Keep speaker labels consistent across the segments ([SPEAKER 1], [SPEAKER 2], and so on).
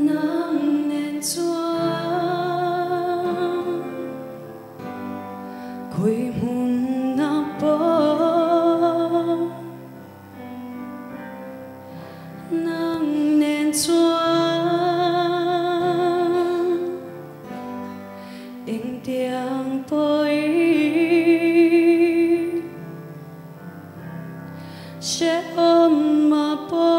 [SPEAKER 1] Nang nen chuan khawi hmunah pawh nang nen chuan engtiang pawhin hrehawm a pawh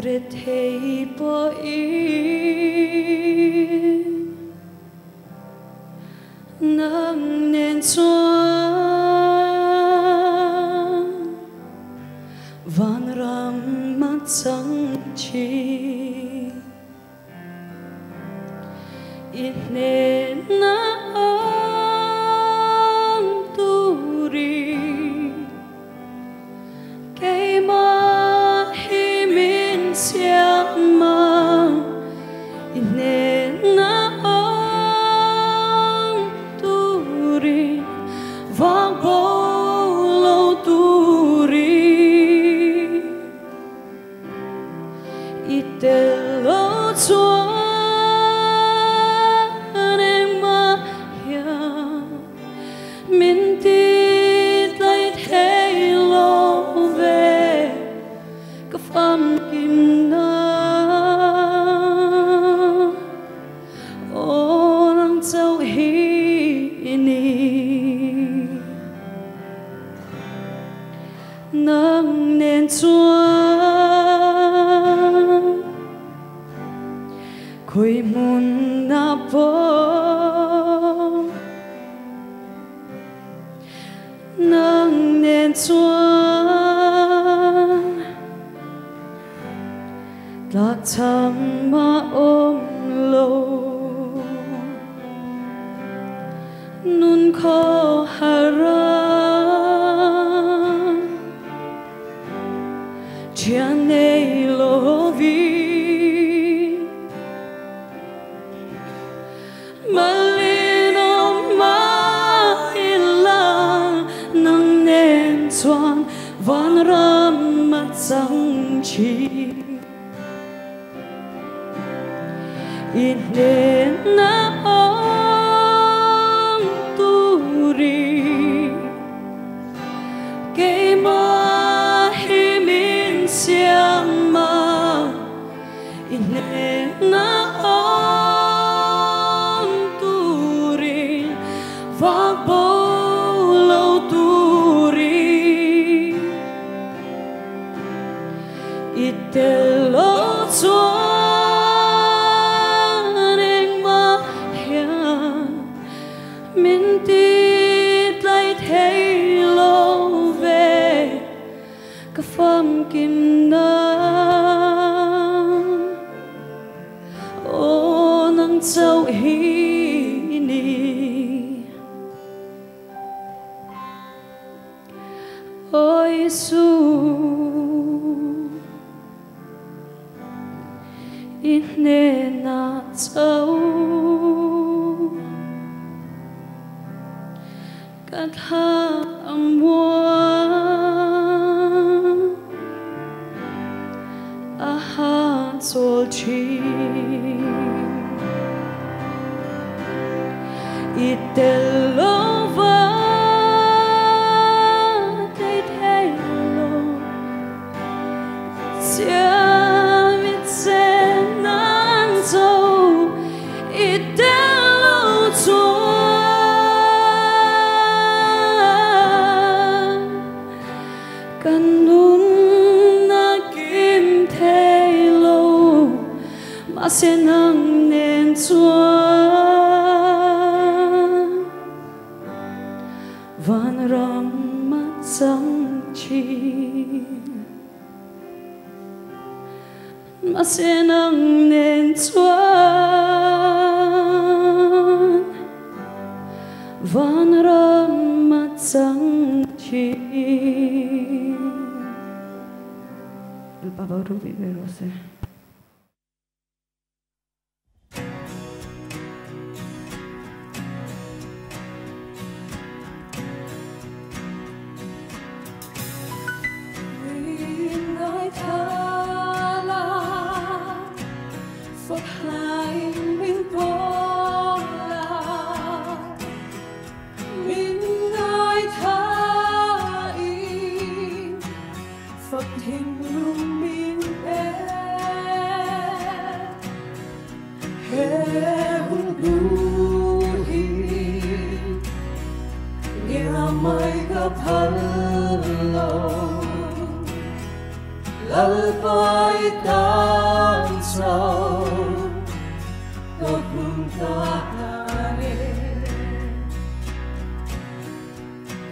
[SPEAKER 1] rethei pawhin nang nen chuan vanram a chang thin. I hnena awm turin keimah hi min siam a, i hnena awm turin vang bo lo turin. I tel lo chuan engmah hian min ti tlai thei lo ve ka famkim na. Aw nang chauh hi i ni. Nang nen chuan khawi hmunah pawh nang nen chuan tlakchham a awm lo. Nun khaw har a, thian nei lovin malin awm mah ila nang nen chuan vanram a chang thin. I hnena awm turin keimah hi min siam a, i hnena awm turin vak bo lo turin i tel lo chuan engmah hian min ti tlai thei lo ve ka famkim nan. Aw nang chauh hi i ni. Aw Isu, i hnenah chauh ka thla a muang, a hahchawl thin. I tel lo va tlei thei lo, chiam i chen nan zo i tel lo chuan ka nun a kim thei lo, mahse nang nen chuan vanram a chang thin. Mahse nang nen chuan vanram a chang thin. Lalpa bo ru bik ve rawh se. Fak hlain min pawl a, min ngaithlain fak thinlung min pe. He hun hlu hi ngia mai ka phal lo, Lalpa i tan chauh ka hun ta hlan e.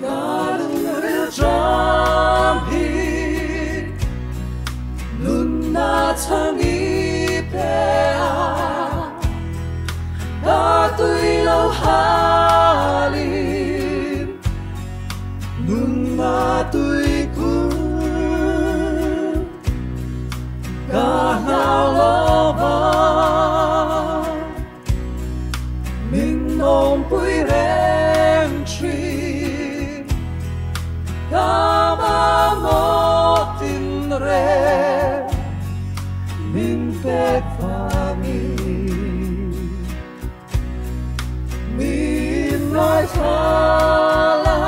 [SPEAKER 1] Ka lungril ṭam hi nunna chhang i pe a, ka tui lo halin nunna tui khur ka hlau lo va, min awmpui reng thin, ka mamawh tin reng min pek vangin. Min ngaithla la,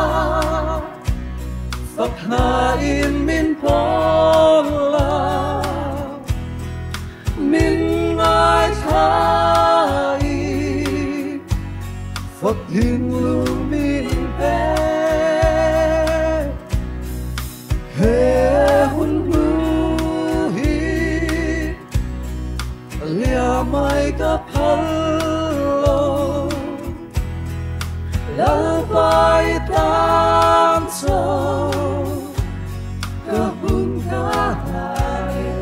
[SPEAKER 1] fak hlain min pawl la, min ngaithlain fak thinlung min pe. He hun hlu hi liamai ka phal lo, Lalpa i tan chauh ka hun ka hlan e.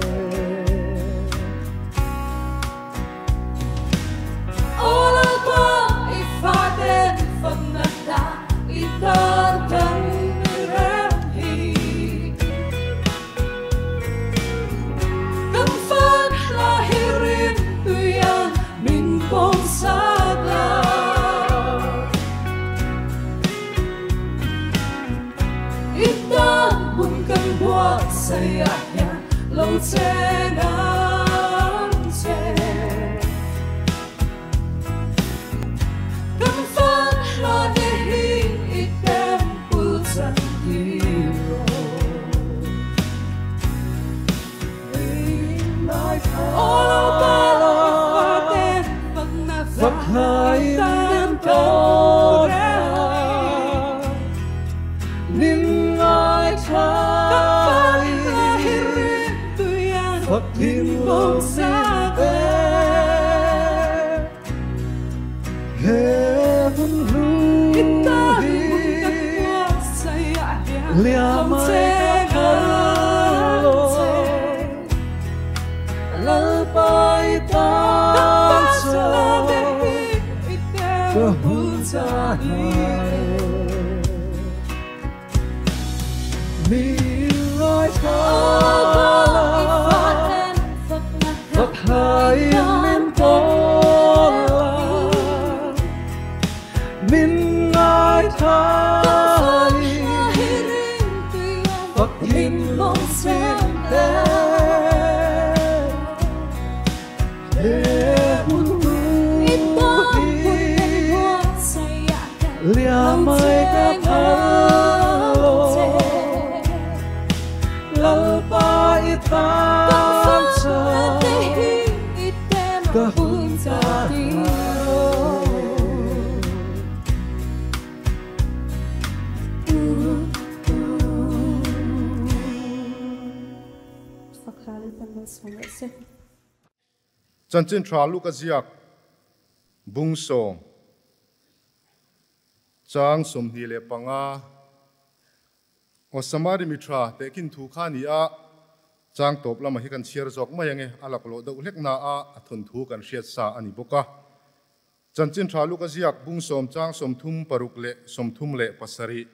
[SPEAKER 1] Aw Lalpa i faten fakna hla i tan kan rem hi. Kan fak hla hi rim tuian min pawm sak la. I tan hun kan buatsaih hian lo cheng ang che. Kan fak hla te hi i temple chan tir rawh. Aw Lalpa i faten fakna hla i tan kan rem hi.
[SPEAKER 2] Min
[SPEAKER 1] Kan fak hla hi
[SPEAKER 2] ngaithlain
[SPEAKER 1] rim tuian
[SPEAKER 2] fak
[SPEAKER 1] min pawm
[SPEAKER 2] thinlung min
[SPEAKER 1] sak
[SPEAKER 2] pe.
[SPEAKER 1] la.
[SPEAKER 2] He hun hlu
[SPEAKER 1] I tan
[SPEAKER 2] hi
[SPEAKER 1] hun kan buatsaih hian lo
[SPEAKER 2] liamai ka
[SPEAKER 1] cheng
[SPEAKER 2] phal
[SPEAKER 1] ang
[SPEAKER 2] lo,
[SPEAKER 1] che.
[SPEAKER 2] Lalpa i
[SPEAKER 1] Kan
[SPEAKER 2] tan
[SPEAKER 1] fak hla te
[SPEAKER 2] chauh
[SPEAKER 1] hi i
[SPEAKER 2] ka
[SPEAKER 1] temple
[SPEAKER 2] hun
[SPEAKER 1] chan
[SPEAKER 2] ka
[SPEAKER 1] tir
[SPEAKER 2] hlan e. Min
[SPEAKER 1] Aw Lalpa
[SPEAKER 2] ngaithla
[SPEAKER 1] i
[SPEAKER 2] la,
[SPEAKER 1] faten fakna hla
[SPEAKER 2] fak
[SPEAKER 1] i
[SPEAKER 2] hlain
[SPEAKER 1] tan
[SPEAKER 2] min
[SPEAKER 1] kan
[SPEAKER 2] pawl
[SPEAKER 1] rem
[SPEAKER 2] la,
[SPEAKER 1] hi.
[SPEAKER 2] min
[SPEAKER 1] Kan fak hla
[SPEAKER 2] ngaithlain
[SPEAKER 1] hi rim tuian
[SPEAKER 2] fak
[SPEAKER 1] min
[SPEAKER 2] thinlung
[SPEAKER 1] pawm
[SPEAKER 2] min
[SPEAKER 1] sak
[SPEAKER 2] pe.
[SPEAKER 1] la.
[SPEAKER 2] He hun hlu
[SPEAKER 1] I tan
[SPEAKER 2] hi
[SPEAKER 1] hun kan buatsaih hian lo
[SPEAKER 2] liamai ka
[SPEAKER 1] cheng
[SPEAKER 2] phal
[SPEAKER 1] ang
[SPEAKER 2] lo,
[SPEAKER 1] che.
[SPEAKER 2] Lalpa i
[SPEAKER 1] Kan
[SPEAKER 2] tan
[SPEAKER 1] fak hla te
[SPEAKER 2] chauh
[SPEAKER 1] hi i
[SPEAKER 2] ka
[SPEAKER 1] temple
[SPEAKER 2] hun
[SPEAKER 1] chan
[SPEAKER 2] ka
[SPEAKER 1] tir
[SPEAKER 2] hlan
[SPEAKER 1] rawh. Fak hla Lalpan malsawm rawh se.
[SPEAKER 3] Chanchin tha Luka ziak bung 10 chang 25 o Samari mi tha te kin thu kha ni a chang top lama hi kan chhiar zawk mai ange a lak lo deuh hlek na a a thun thu kan hriat sa ani bawk a. Chanchin tha Luka ziak bung 10 chang 36 leh 37.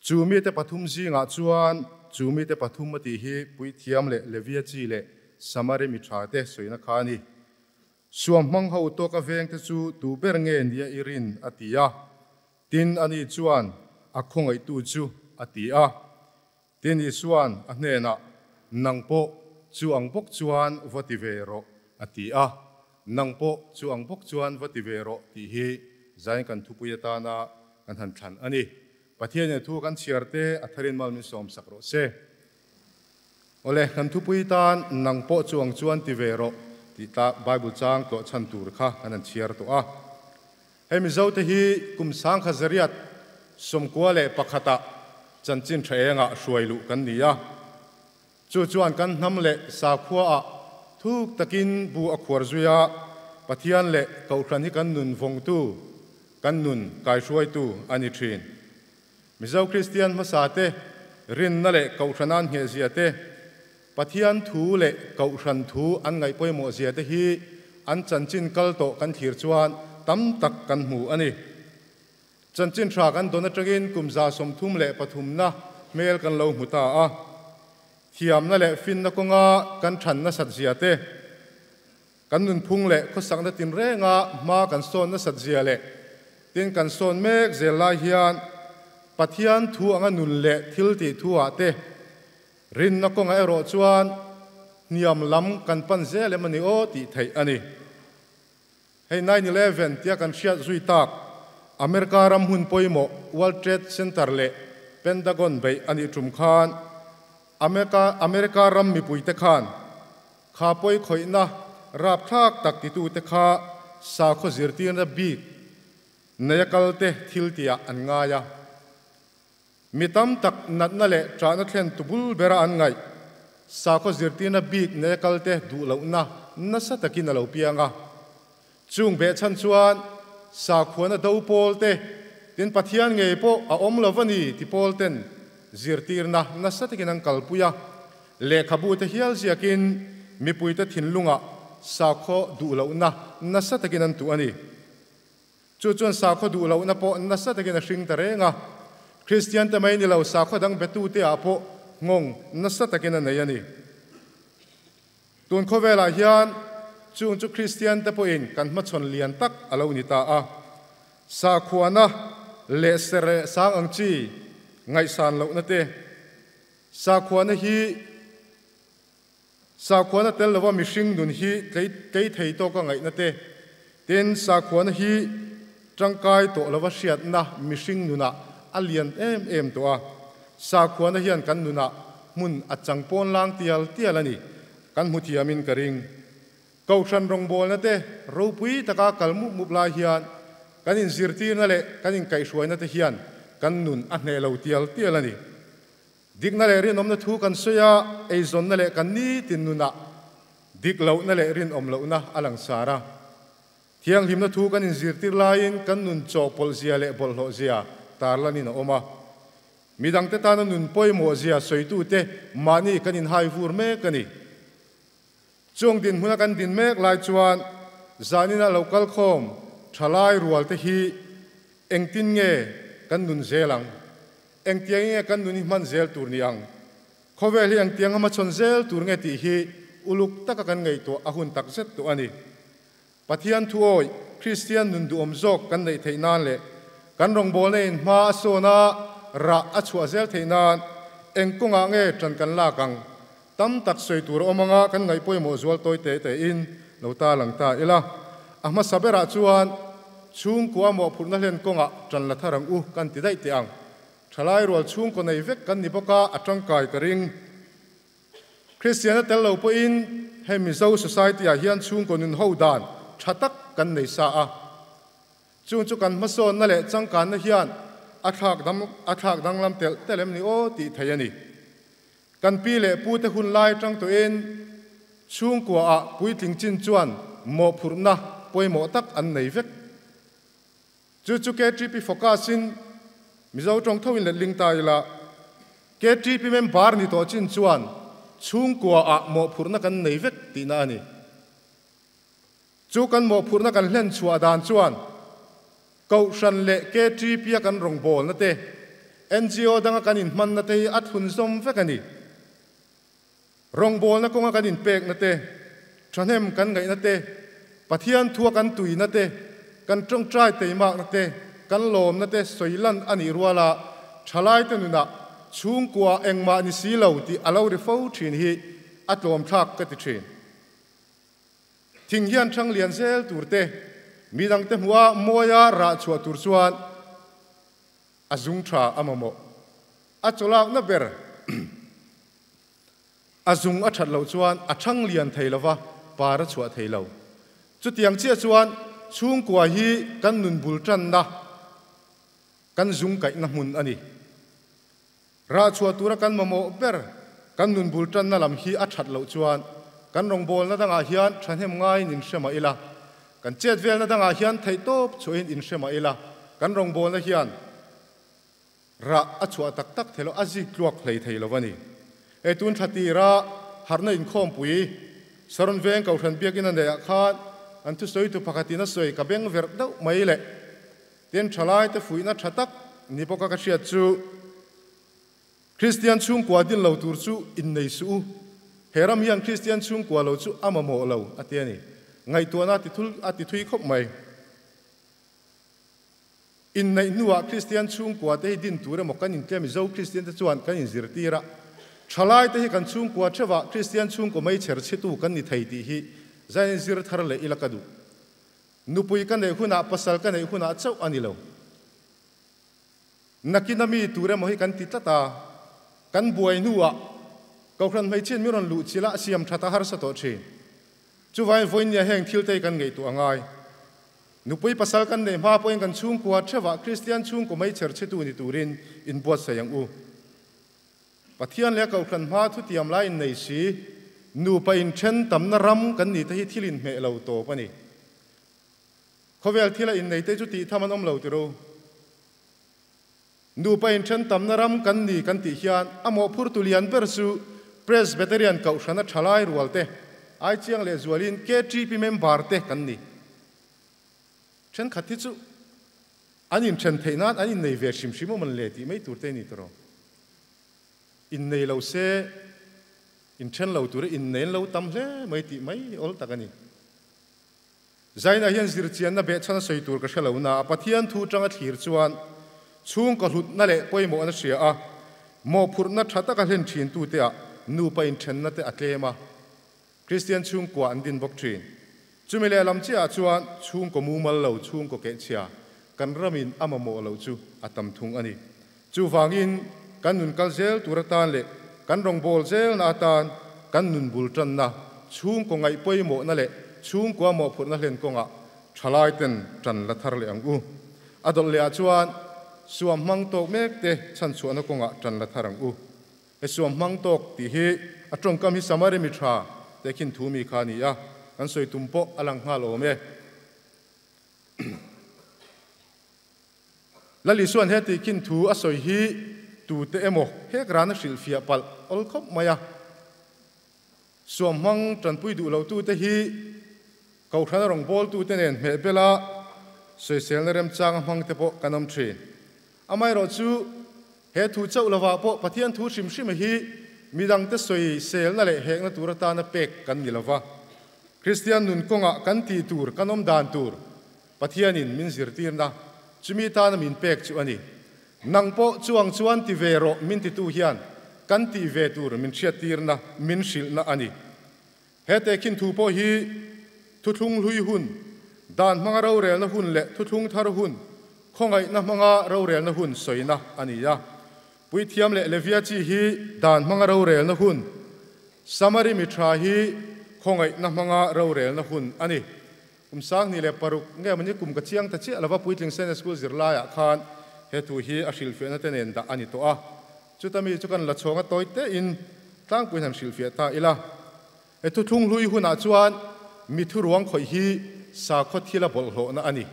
[SPEAKER 3] Chu mi te pathum zingah chuan chu mi te pathum a tih hi Puithiam leh Levia chi leh Samari mi tha te sawina kha a ni. Suam hmang ho tawka veng te chu tu ber nge nia i rin a ti a. Tin ani chuan a khawngaihtu chu a ti a. Tin Isuan a hnenah, Nang pawh chu ang bawk chuan va ti ve rawh a ti a, nang pawh chu ang bawk chuan va ti ve rawh tih hi zain kan thupui atana kan han thlan a ni. Pathianin a thu kan chhiar te a tharin mal min sawm sak rawh se. Awle, kan thupui tan nang pawh chu ang chuan ti ve rawh tih ta Bible chang tlawh chhan tur kha kan han chhiar tawh a. Hei Mizote hi kum sangkhat zariat 91 ah chanchin tha engah hruai luh kan ni a. Chu chuan kan hnam leh sakhua ah thuk takin bu a khuar zui a, Pathian leh Kohhran hi kan nun vawngtu, kan nun kaihruaitu a ni thin. Mizo Kristian hmasa te rinna leh Kohhran an nghehzia te, Pathian thu leh Kohhran thu an ngaih pawimawhzia te hi an chanchin kal tawh kan thlir chuan tam tak kan hmu a ni. Chanchin tha kan dawn atangin kum 33 na hmel kan lo hmu ta a. Thiamna leh finna kawnga kan than nasat zia te, kan nunphung leh khawsakna tinrenga hma kan sawn nasat zia leh tin kan sawn mek zel lai hian Pathian thu anga nun leh thil tih thu ah te rinna kawnga erawh chuan hniam lam kan pan zel em ani aw tih theih a ni. Hei 9/11 tia kan hriat zui tak America ram hun pawimawh World Trade Center leh Pentagon beih a nih tum khan America America ram mipuite khan kha pawi khawihna rapthlak tak titute kha sakhaw zirtirna bik neia kalte thil tiah an ngai a. Mi tam tak natna leh ṭahna thlen tu bul bera an ngaih sakhaw zirtirna bik neia kalte duh lohna nasa takin a lo piang a. Chung behchhan chuan sakhuana do pawl te tin Pathian ngei pawh a awm lo a ni ti pawl ten zirtirna nasa takin an kalpui a. Lehkhabu te hial ziakin mipuite thinlungah sakhaw duh lohna nasa takin an tuh a ni. Chu chuan sakhaw duh lohna pawh nasa takin a hring ta reng a. Kristian te mai ni lo sakhaw dang betu te ah pawh nghawng nasa takin a nei a ni. Tun khawvelah hian chung chu Kristian te pawhin kan hmachhawn lian tak a lo ni ta a. Sakhuana leh serh sang ang chi ngaihsan lohna te, sakhuana hi Sakhuana tel lova mihring nun hi tlei tlei thei tawka ngaihna te, tin sakhuana hi tangkai tawh lova hriatna mihring nunah a lian em em tawh a. Sakhuana hian kan nunah hmun a chang pawn lang tial tial a ni, kan hmu thiamin ka ring. Kohhran rawngbawlna te ropui taka kal mup mup lai hian kan inzirtirna leh kan inkaihhruaina te hian kan nun a hneh lo tial tial a ni. Dikna leh rinawmna thu kan sawi a, eizawnna leh kan nitin nunah dik lohna leh rinawm lohna a langsar a. Thianghlimna thu kan inzirtir laiin kan nun chawhpawlh zia leh bawlhhlawh zia tarlanin a awm a. Midangte tana nun pawimawh zia sawitute mahni kan inhai vur mek a ni. Chung dinhmuna kan din mek lai chuan zanina lo kal khawm thalai rualte hi engtin nge kan nun zel ang? Engtiang nge kan nun hi hman zel tur ni ang? Khawvel hi engtiang a hmachhawn zel tur nge tih hi uluk taka kan ngaihtuah a hun tak zet tawh a ni. Pathian thu awih, Kristian nun duhawm zawk kan neih theih nan leh kan rawngbawlna in hma a sawn a, rah a chhuah zel theih nan eng kawngah nge ṭan kan lak ang? Tam tak sawi tur a awm anga kan ngaih pawimawh zual tawi te tein lo ta lang ta ila. A hmasa berah chuan chhungkua mawhphurhna hlen kawngah ṭan la thar ang u kan ti daih teh ang. Ṭhalai rual chhungkaw nei vek kan ni bawk a, a ṭangkai ka ring. Kristiana tel lo pawhin hei Mizo society-ah hian chhungkaw nun ho dan ṭha tak kan nei sa a. Chung chu kan hmasawnna leh changkanna hian a thlak dam a thlak danglam telh telh em ni aw tih theih a ni. Kan pi leh pute hun lai atang tawhin chhungkuaah puitling chin chuan mawhphurhna pawimawh tak an nei vek. Chu chu KTP focus-in Mizo tawng thoin letling ta ila, KTP member ni tawh chin chuan chhungkuaah mawhphurhna kan nei vek tihna a ni. Chu kan mawhphurhna kan hlen chhuah dan chuan Kohhran leh KTP-a kan rawngbawlna te, NGO danga kan inhmanna te hi a thlun zawm vek a ni. Rawngbawlna kawnga kan inpekna te, thahnem kan ngaihna te, Pathian thua kan tuina te, kan tawngtai teimakna te, kan lawmna te sawi lan a nih ruala thalaite nunah chhungkua engmah ni si lo tih a lo ri fo thin hi a tlawmthlak ka ti thin. Thing hian ṭhang lian zel tur te, midangte hmuha mawia rah chhuah tur chuan a zung ṭha a mamawh. A chawlakna ber a zung a ṭhat loh chuan a ṭhang lian thei lo va, par a chhuah thei lo. Chutiang chiah chuan chhungkua hi kan nun bul ṭanna, kan zung kaihna hmun a ni. Rah chhuah tura kan mamawh ber kan nun bul tanna lam hi a that loh chuan kan rawngbawlna dangah hian thahnem ngaiin inhre mah ila, kan chet velna dangah hian theihtawp chhuahin inhre mah ila, kan rawngbawlna hian rah a chhuah tak tak thei lo, a zik tluak hlei thei lo a ni. Hei tun thla tira harhna inkhawmpui Saron Veng Kohhran Biakinn a neihah khan an thusawitu pakhatin a sawi ka beng verh deuh mai le. Tin, thalaite fuihna tha tak ni bawka ka hriat chu, Kristian chhungkua din lo tur chu innei suh u, he ram hian Kristian chhungkua lo chu a mamawh lo, a ti a ni. Ngaihtuahna a ti thul a ti thui khawp mai. Inneih hnuah Kristian chhungkua te hi din tur emaw kan intlem Mizo Kristian te chuan kan inzirtir a, thalaite hi kan chhungkua theuhah Kristian chhungkaw mei chher chhitu kan ni thei tih hi zain zir thar leh ila ka duh. Nupui ka neih hunah pasal ka neih hunah chauh a ni lo. Nakin a mi tur emaw hi kan ti tlat a, kan buai hnuah Kohhran hmeichhiat min rawn luh chilh a siam that a harsa tawh thin. Chuvangin vawinia heng thil te hi kan ngaihtuah a ngai. Nupui pasal kan neih hma pawhin kan chhungkua theuhah Kristian chhungkaw mei chher chhetu ni turin inbuatsaih ang u. Pathian leh Kohhran hma thutiam lai innei si, nupa inthen tamna ram kan ni te hi thil inhmeh lo tawp a ni. Khawvel thila innei te chu tih tham an awm lo tiro. Nupa inthen tamna ram kan ni kan tih hian a mawhphurtu lian ber chu Presbyterian Kohhrana thalai rual te, Aichiang leh zualin KTP member te kan ni. Thenkhat hi chu an inthen theih nan an innei ve hrim hrim awm an le tih mai tur te a ni tawh. Innei lo se inthen lo tura innei an lo tam hle mai tih mai awl tak a ni. Zaina hian zirchianna behchhan a sawi tur ka hre lo na a, Pathian thu tanga thlir chuan chhungkaw hlutna leh pawimawhna hria a, mawhphurhna tha taka hlen thin tute ah nupa inthenna te a tlem a, Kristian chhungkua an din bawk thin. Chumi lehlam chiahah chuan chhungkaw mumal lo, chhungkaw kehchhia kan ramin a mamawh loh chu a tam thung a ni. Chuvangin kan nun kal zel tur atan leh kan rawngbâwl zelna atan kan nun bul tanna, chhungkaw ngaih pawimawhna leh chhungkua mawhphurhna hlen kawngah thalaiten tan la thar leh ang u. A dawlh lehah chuan suam hmang tawk mekte chhanchhuahna kawngah tan la thar ang u. He suam hmang tawk tih hi a tawngkam hi Samari mi tha tehkhin thu mi kha a ni a, kan sawi tum pawh a lang nghal awm e. Lal Isua'n he tihkhin thu a sawi hi tute emaw hek ran a hrilhfiah palh awl khawp mai a. Suam hmang tanpui duh lotute hi Kohhrana rawngbawltute nen hmeh bela sawiselna remchanga hmangte pawh kan awm thin. Amaherawh chu, he thu chauh lovah pawh Pathian thu hrim hrim hi midangte sawi selna leh hekna tur atana pek kan ni lova. Kristian nun kawngah kan tih tur, kan awm dan tur Pathianin min zirtirna chumi tana min pek chu a ni. Nang pawh chuang chuan ti ve rawh min titu hian kan tih ve tur min hriattirna, min hrilhna a ni. He tehkhin thu pawh hi thuthlung hlui hun, dan hmanga rorelna hun leh thuthlung thar hun, khawngaihna hmanga rorelna hun sawina a ni a. Puithiam leh Levia chi hi dan hmanga rorelna hun, Samari mi tha hi khawngaihna hmanga rorelna hun a ni. Kum 2006 nge mawni kum ka chiang ta chiah lova puitling Sunday School zirlaiah khan he thu hi a hrilhfiahna te nen dah a ni tawh a. Chuta mi chu kan la chhawng a tawi tein tlangpuiin han hrilhfiah ta ila. He thuthlung hlui hunah chuan mi thuruang khawih hi sakhaw thila bawlhhlawhna a ni.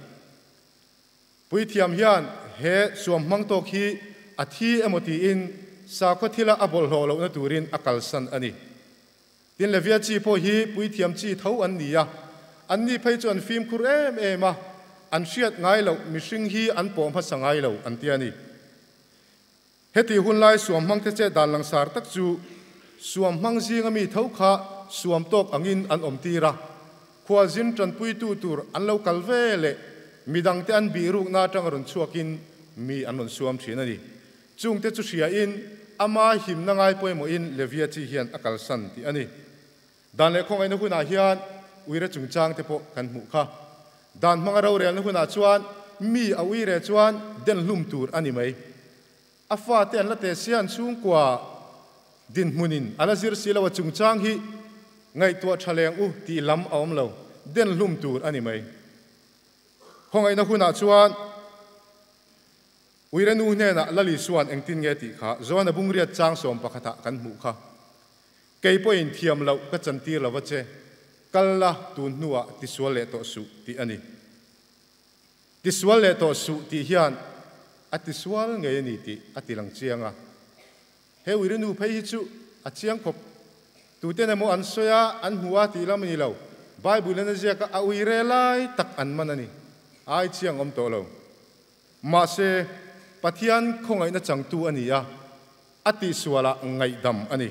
[SPEAKER 3] Puithiam hian he suam hmang tawk hi a thi emaw tiin sakhaw thila a bawlhhlawh lohna turin a kalsan a ni. Tin, Levia chi pawh hi puithiam chi tho an ni a, anni phei chu an fimkhur em em a, an hriat ngai loh mihring hi an pawh hmasa ngai lo an ti a ni. Heti hun lai suam hmangte chet dan langsar tak chu suam hmang zinga mi tho kha suam tawk angin an awm tir a, khualzin tanpuitu tur an lo kal ve leh midangte an bihrukna atanga rawn chhuakin mi an rawn suam thin a ni. Chungte chu hriain ama himna ngai pawimawhin Levia chi hian a kalsan tih a ni. Dan leh khawngaihna hunah hian uire chungchang te pawh kan hmuh kha. Dan hmanga rorelna hunah chuan mi a uire chuan den hlum tur a ni mai. A fate an la te sia an chhungkua dinhmunin a la zir si lo a chungchang hi ngaihtuah tha leng u tih lam a awm lo, den hlum tur a ni mai. Khawngaihna hunah chuan Uire nu hnenah Lali Suan engtin nge tih kha Joana Bungriat chang sawm pakhatah kan hmuh kha. Kei pawhin thiam loh ka chantir lo va che, kal la tun hnuah tisual leh tawh suh tih a ni. Tisual leh tawh suh tih hian a tisual ngei a ni tih a ti lang chiang a. He uire nu phei hi chu a chiang khawp. Tuten emaw an sawi a, an hmu a tih lam a ni lo. Bible in a ziak a, a uire lai tak an man a ni. Ai chiang awm tawh lo. Mahse, Pathian khawngaihna changtu a ni a, a tihsualah ngaihdam a ni.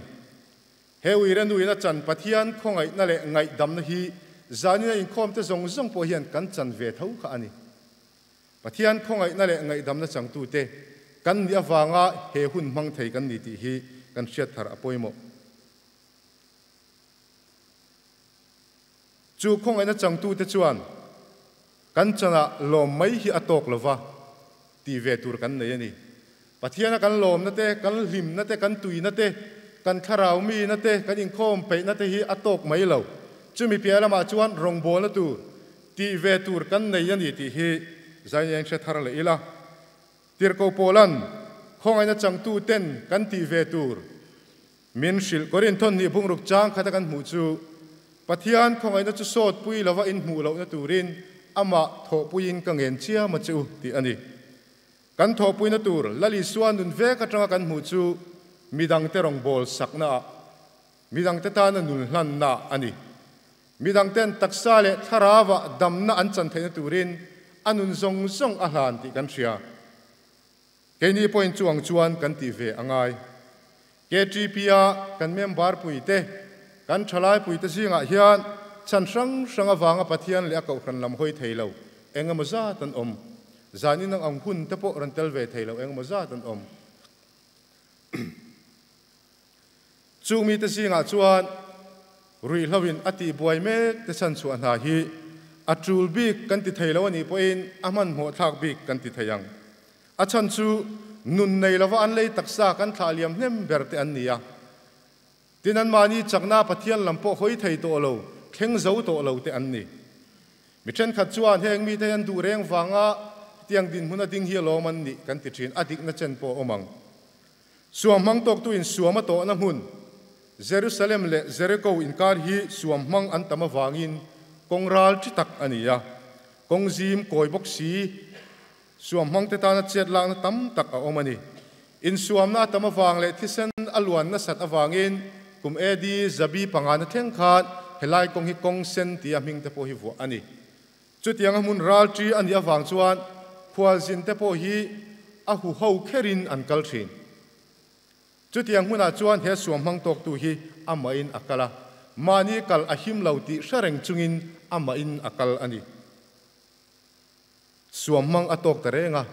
[SPEAKER 3] He uire nuin a chan Pathian khawngaihna leh ngaihdamna hi zanina inkhawmte zawng zawng pawh hian kan chan ve tho kha a ni. Pathian khawngaihna leh ngaihdamna changtute kan nih avanga he hun hmang thei kan ni tih hi kan hriat thar a pawimawh. Chu khawngaihna changtute chuan kan chanah lawm mai hi a tawk lo va, tih ve tur kan nei a ni. Pathiana kan lawmna te, kan hlimna te, kan tuina te, kan thlarau mina te, kan inkhawm peihna te hi a tawk mai lo. Chumi piah lamah chuan rawngbawlna tur, tih ve tur kan nei a ni tih hi Zainiang hre thar leh ila. Tirhkoh Paula'n khawngaihna changtu ten kan tih ve tur Min hrilh Korinthon nih bungruk chang khata kan hmuh chu Pathian khawngaihna chu sawtpui lova in hmuh lohna turin amah thawhpuiin ka ngen chiam a che u tih a ni. Kan thawhpuina tur Lal Isua nun vek atanga kan hmuh chu midangte rawngbâwl saknaah, midangte tana nun hlannaah a ni. Midangten taksa leh thlarauah damna an chan theihna turin a nun zawng zawng a hlan tih kan hria. Keini pawhin chuang chuan kan tih ve a ngai. KTP-a kan member puite, kan thalai puite zingah hian chhan hrang hrang avanga Pathian leh a kohhran lam hawi thei lo eng emaw zat an awm. Zanin ang ang hun te pawh rawn tel ve thei lo eng emaw zat an awm. Chung mite zingah chuan ruihhloin a tihbuai mek te chhan chhuah hna hi a tul bik kan ti thei lo a nih pawhin a hmanhmawh thlak bik kan ti thei ang. A chhan chu nun nei lova an lei taksa kan thlah liam hnem ber te an ni a. Tin anmahni chakna Pathian lam pawh hawi thei tawh lo, thleng zo tawh lo te an ni. Mi thenkhat chuan heng mite hi an duh reng vanga hetiang dinhmun a ding hi alawm an nih kan ti thin, a dikna chen pawh a awm ang. Suam hmang tawktuin suam a tawhna hmun, Jerusalem leh Jeriko inkar hi suam hmang an tam avangin kawng ral thi tak a ni a. Kawng zim kawi bawk si, suam hmangte tana chet lakna tam tak a awm a ni. Insuamna a tam avang leh thisen a luan nasat avangin kum AD zabi pangana thleng khan helai kawng hi kawng sen tia hmingte pawh hi vuah a ni. Chutianga hmun ralṭi a nih avang chuan khualzinte pawh hi a huho kherin an kal ṭhin. Chutiang hmunah chuan he suam hmang tawktu hi amahin a kal a, mahni kal a him lo tih hre reng chungin amahin a kal a ni. Suam hmang a tawk ta reng a,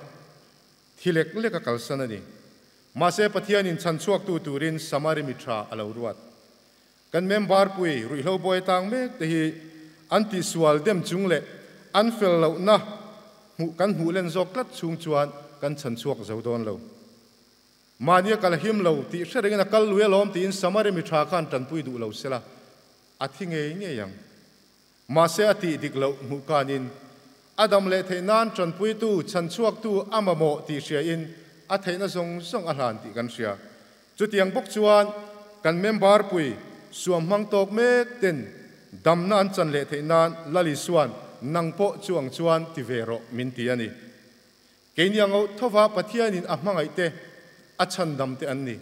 [SPEAKER 3] thi lek lek a kalsan a ni. Mahse Pathianin chhanchhuaktu turin Samari mi ṭha a lo ruat. Kan member pui ruihhlo buai tang mek te hi an tihsual dem chung leh an fel lohna hmuh kan hmuh len zawk tlat chhung chuan kan chhan chhuak zo dawn lo. Mahni a kal him lo tih hre rengin a kal lui alawm tiin Samari mi tha khan tanpui duh lo sela a thi ngei ngei ang. Mahse a tih dik loh hmuh kanin a dam leh theih nan tanpuitu chhan chhuaktu a mamawh tih hriain a theihna zawng zawng a hlan tih kan hria. Chutiang bawk chuan kan member pui suam hmang tawk mek ten damna an chan leh theih nan Lal Isuan nang pawh chuang chuan ti ve rawh min ti a ni. Keini ang auh thova Pathianin a hmangaih te, a chhandam te an ni.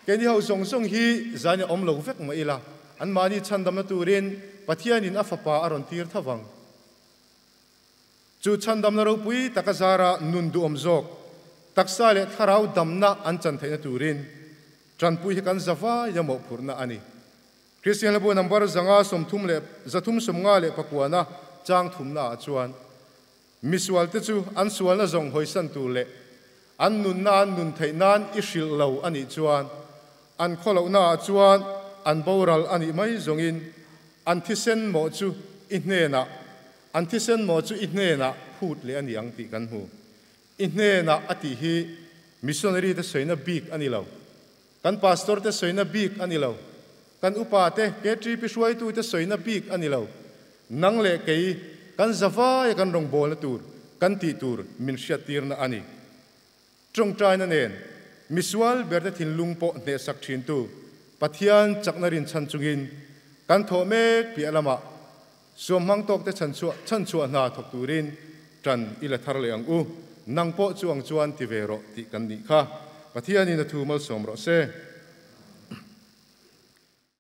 [SPEAKER 3] Keini ho zawng zawng hi zaina awm lo vek mah ila, anmahni chhandamna turin Pathianin a fapa a rawn tir tho vang. Chu chhandamna ropui taka zara nun duhawm zawk, taksa leh thlarau damna an chan theihna turin tanpui hi kan zavai a mawhphurhna a ni. Kristian hlabu number 530 leh 359 chang thumnaah chuan Misualte chu an sualna zawng hawisan tur leh an nunna an nun theih nan i hrilh lo a nih chuan an khawlohnaah chuan an boral a nih mai zawngin an thisen mawh chu i hnenah, an thisen mawh chu i hnenah phut leh a ni ang tih kan hmu. I hnenah a tih hi missionary te sawina bik a ni lo. Kan pastor te sawina bik a ni lo. Kan upa te, KTP hruaitu te sawina bik a ni lo. Nang leh kei kan zavaia kan rawngbawlna tur, kan tih tur min hriattirna a ni. Tawngtaina nen misual berte thinlung pawh hnehsak thintu Pathian chakna rinchhan chungin kan thawh mek piah lamah suamhmang tawkte chhanchhuah chhanchhuah hna thawk turin tan i la thar leh ang u. Nang pawh chu ang chuan ti ve rawh tih kan nih kha. Pathianin a thu malsawm rawh se.